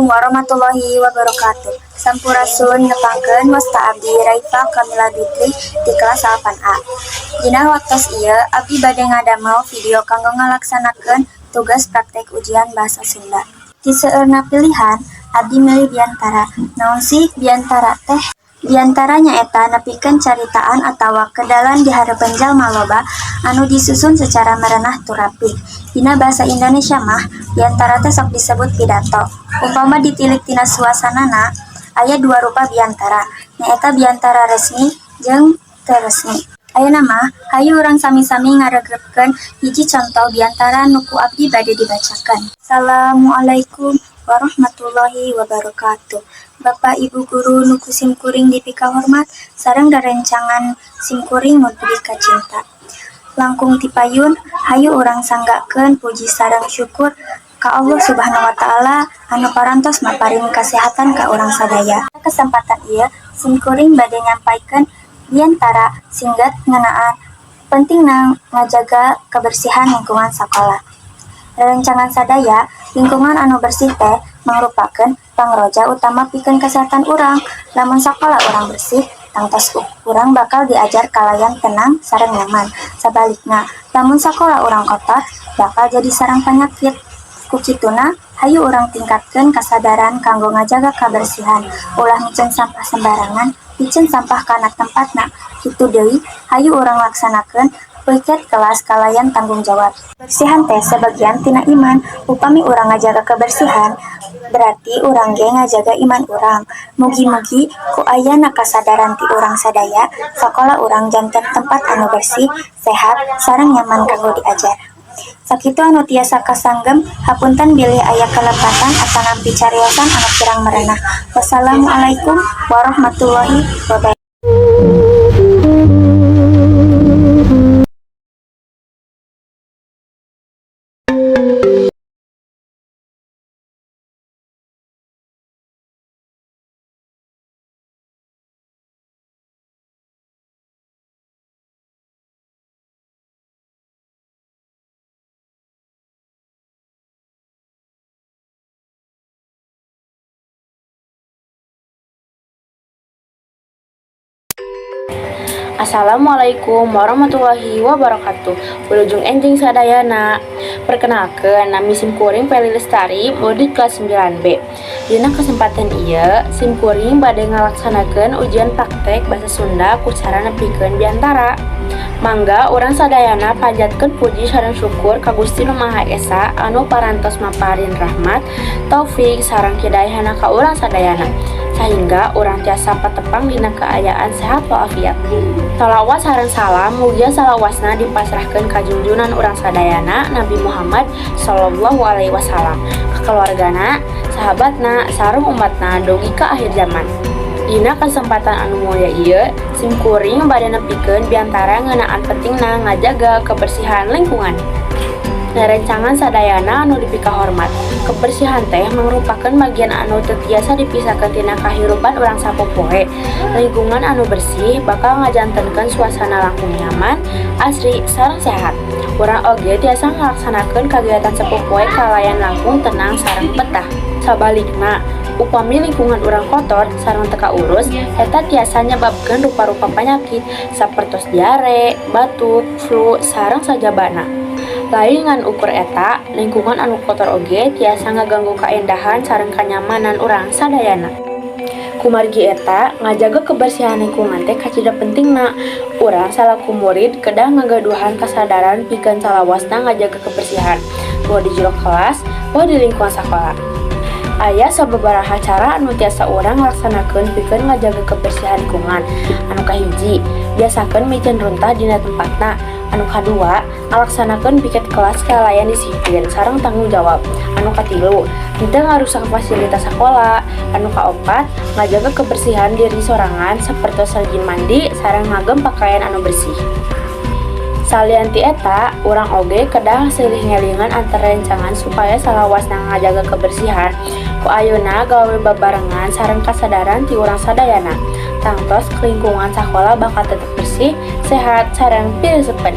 Assalamualaikum warahmatullahi wabarakatuh. Sampurasun, nepangkeun, wasta abdi Raifa Kamila Dutri di kelas 8A. Dina waktos ieu abdi bade ngadamel video kanggo ngalaksanakeun tugas praktek ujian bahasa Sunda. Ti seueurna pilihan, abdi milih biantara. Naon sih biantara teh? Biantara nyaeta nepikeun caritaan atawa kedalan di hareupeun jalma loba anu disusun secara merenah tur rapih. Dina bahasa Indonesia mah biantara teh sok disebut pidato. Upama ditilik tina suasanana, aya dua rupa biantara, nyaeta biantara resmi jeung teu resmi. Ayeuna mah hayu urang sami-sami ngaregepkeun hiji conto biantara nu ku abdi bade dibacakeun. Assalamualaikum warahmatullahi wabarakatuh. Bapak Ibu guru nu ku simkuring dipikahormat sareng rerencangan simkuring nu dipikacinta. Langkung ti payun, hayu urang sanggakeun puji sareng syukur ka Allah Subhanahu wa Ta'ala anu parantos maparin kasehatan ka urang sadaya. Kesempatan ieu simkuring bade nyampaikeun biantara singget ngeunaan pentingna ngajaga kebersihan lingkungan sakola. Rerencangan sadaya, lingkungan anu bersih teh mangrupakeun pangroja utama pikeun kesehatan urang. Lamun sakola urang bersih, tangtos urang bakal diajar kalayan tenang sareng nyaman. Sabalikna, lamun sakola urang kotor, bakal jadi sarang panyakit. Ku kituna, hayu urang tingkatkeun kasadaran kanggo ngajaga kabersihan. Ulah miceun sampah sembarangan, piceun sampah kana tempatna. Kitu deui, hayu urang laksanakeun piket kelas kalayan tanggung jawab. Kebersihan teh sabagian tina iman. Upami urang ngajaga kebersihan, berarti urang ge ngajaga iman urang. Mugi-mugi ku ayana kasadaran ti urang sadaya, sakola urang janten tempat anu bersih, sehat, sareng nyaman kanggo diajar. Sakitu anu tiasa kasanggem, hapunten bilih aya kalepatan atanapi cariosan anu kirang merenah. Wassalamualaikum warahmatullahi wabarakatuh. Assalamualaikum warahmatullahi wabarakatuh. Wilujeng enjing sadayana. Perkenalkan, nami simkuring Peli Lestari, murid kelas 9B. Dina kesempatan ieu, simkuring bade ngalaksanakeun ujian praktek bahasa Sunda ku cara nepikeun biantara. Mangga urang sadayana panjatkeun puji sareng syukur ka Gusti Nu Maha Esa anu parantos maparin rahmat, taufik sareng hidayahna ka urang sadayana, sehingga urang tiasa patepang dina keayaan sehat walafiat. Salawat sareng salam mugia salawasna dipasrahkeun ka junjunan urang sadayana, Nabi Muhammad Sallallahu Alaihi Wasallam, ka keluargana, sahabatna, sareng umatna dugi ka akhir zaman. Dina kesempatan anu mulia ieu, simkuring bade nepikeun biantara ngeunaan pentingna ngajaga kebersihan lingkungan. Rerencangan sadayana anu dipikahormat, kebersihan teh mangrupakeun bagian anu teu tiasa dipisahkeun tina kahirupan urang sapopoe. Lingkungan anu bersih bakal ngajantenkeun suasana langkung nyaman, asri, sareng sehat. Urang oge tiasa ngalaksanakeun kagiatan sapopoe kalayan langkung tenang sareng betah. Sabalikna, upami lingkungan urang kotor sareng teu kaurus, eta tiasa nyebabkeun rupa-rupa panyakit sapertos diare, batuk, flu, sareng sajabana. Lain ngan ukur eta, lingkungan anu kotor oge tiasa ngaganggu kaendahan sareng kanyamanan urang sadayana. Kumargi eta, ngajaga kebersihan lingkungan teh kacida pentingna. Urang salaku murid kedah ngagaduhan kasadaran pikeun salawasna ngajaga kebersihan, boh di jero kelas, boh di lingkungan sakola. Aya sababaraha cara anu tiasa urang laksanakeun pikeun ngajaga kebersihan lingkungan. Anu kahiji, biasakeun miceun runtah dina tempatna. Anu kadua, ngalaksanakeun piket kelas kalayan disiplin sareng tanggung jawab. Anu katilu, henteu ngarusak fasilitas sakola. Anu kaopat, ngajaga kebersihan diri sorangan sapertos rajin mandi sareng ngagem pakaian anu bersih. Salian ti eta, urang oge kedah silih ngelingan antar rencangan supaya salawasna ngajaga kebersihan. Ku ayeuna gawe babarengan sareng kasadaran ti urang sadayana, tangtos lingkungan sakola bakal tetep bersih, sehat, sareng piresepen.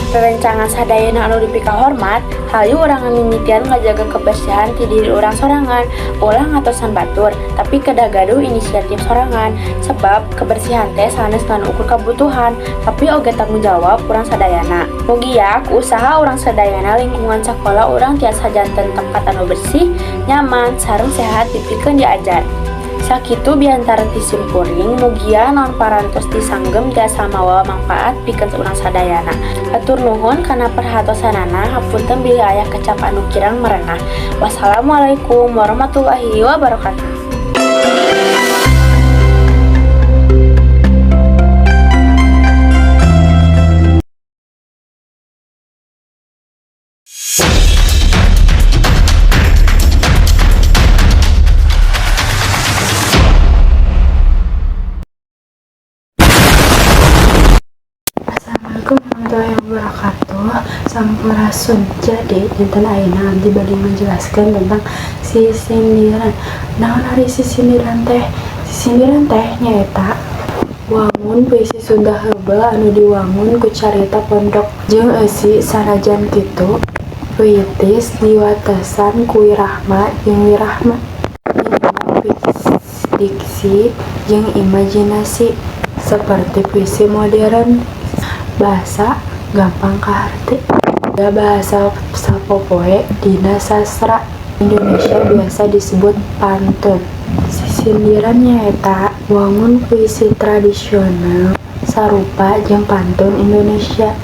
Rerencangan sadayana anu dipikahormat, hayu urang ngamimitian ngajaga kebersihan ti diri urang sorangan. Ulah ngatosan batur, tapi kedah gaduh inisiatif sorangan. Sebab kebersihan teh sanes ngan ukur kebutuhan, tapi oge tanggung jawab urang sadayana. Mugia ku usaha urang sadayana lingkungan sekolah urang tiasa janten tempat anu bersih, nyaman, sareng sehat dipikeun diajar. Sakitu biantara ti simkuring, mugia naon parantos disanggem tiasa mawa mangpaat pikeun urang sadayana. Hatur nuhun kana perhatosanana, hapunten bilih aya kecap anu kirang merenah. Wassalamualaikum warahmatullahi wabarakatuh. Assalamualaikum warahmatullahi wabarakatuh. Sampurasun. Jadi dinten ayeuna abdi bade menjelaskan tentang sisindiran. Naon ari sisindiran teh? Sisindiran teh nyaeta wangun puisi Sunda heubeul anu diwangun ku carita pondok jeung eusi. Sanajan kitu, puitis diwatesan ku wirahma jeung wirahma dina diksi jeung imajinasi saperti puisi modern. Basa gampang kaharti. Da bahasa sapopoe dina sastra Indonesia biasa disebut pantun. Sisindiran nyaeta wangun puisi tradisional sarupa jeung pantun Indonesia,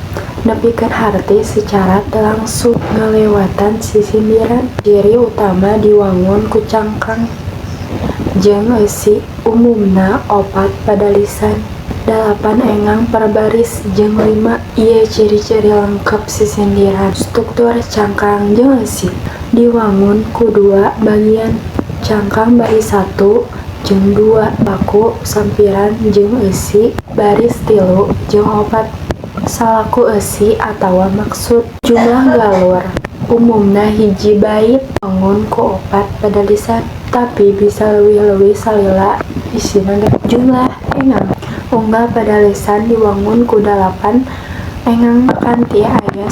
nepikeun harti sacara teu langsung ngalewatan sisindiran. Ciri utama diwangun ku cangkang jeung eusi, umumna opat padalisan, dalapan engang per baris jeung lima. Ieu ciri-ciri lengkep sisindiran. Struktur cangkang jeung eusi diwangun ku dua bagian, cangkang baris 1 jeung 2 salaku sampiran jeung eusi baris 3 jeung 4 salaku eusi atawa maksud. Jumlah galur umumna hiji bait, diwangun ku opat padalisan, tapi bisa leuwih-leuwih salila isina. Jumlah engang unggal padalisan diwangun ku dalapan engang kanti aya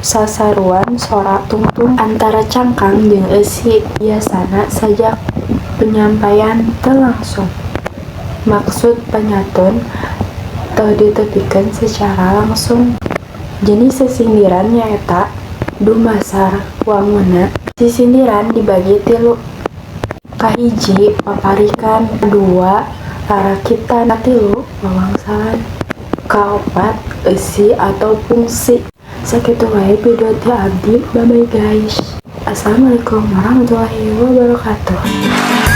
sasaruan sora tungtung antara cangkang jeung eusi, biasana sajak. Penyampaian teu langsung, maksud panyatun teu ditepikeun secara langsung. Jenis sisindiran nyaeta dumasar wangunna. Sisindiran dibagi tilu: kahiji, paparikan, kadua, rarakitan, katilu, wawangsalan, kaopat, eusi atau pungsi. Sakitu wae video ti abdi. Bye bye, guys. Assalamualaikum warahmatullahi wabarakatuh.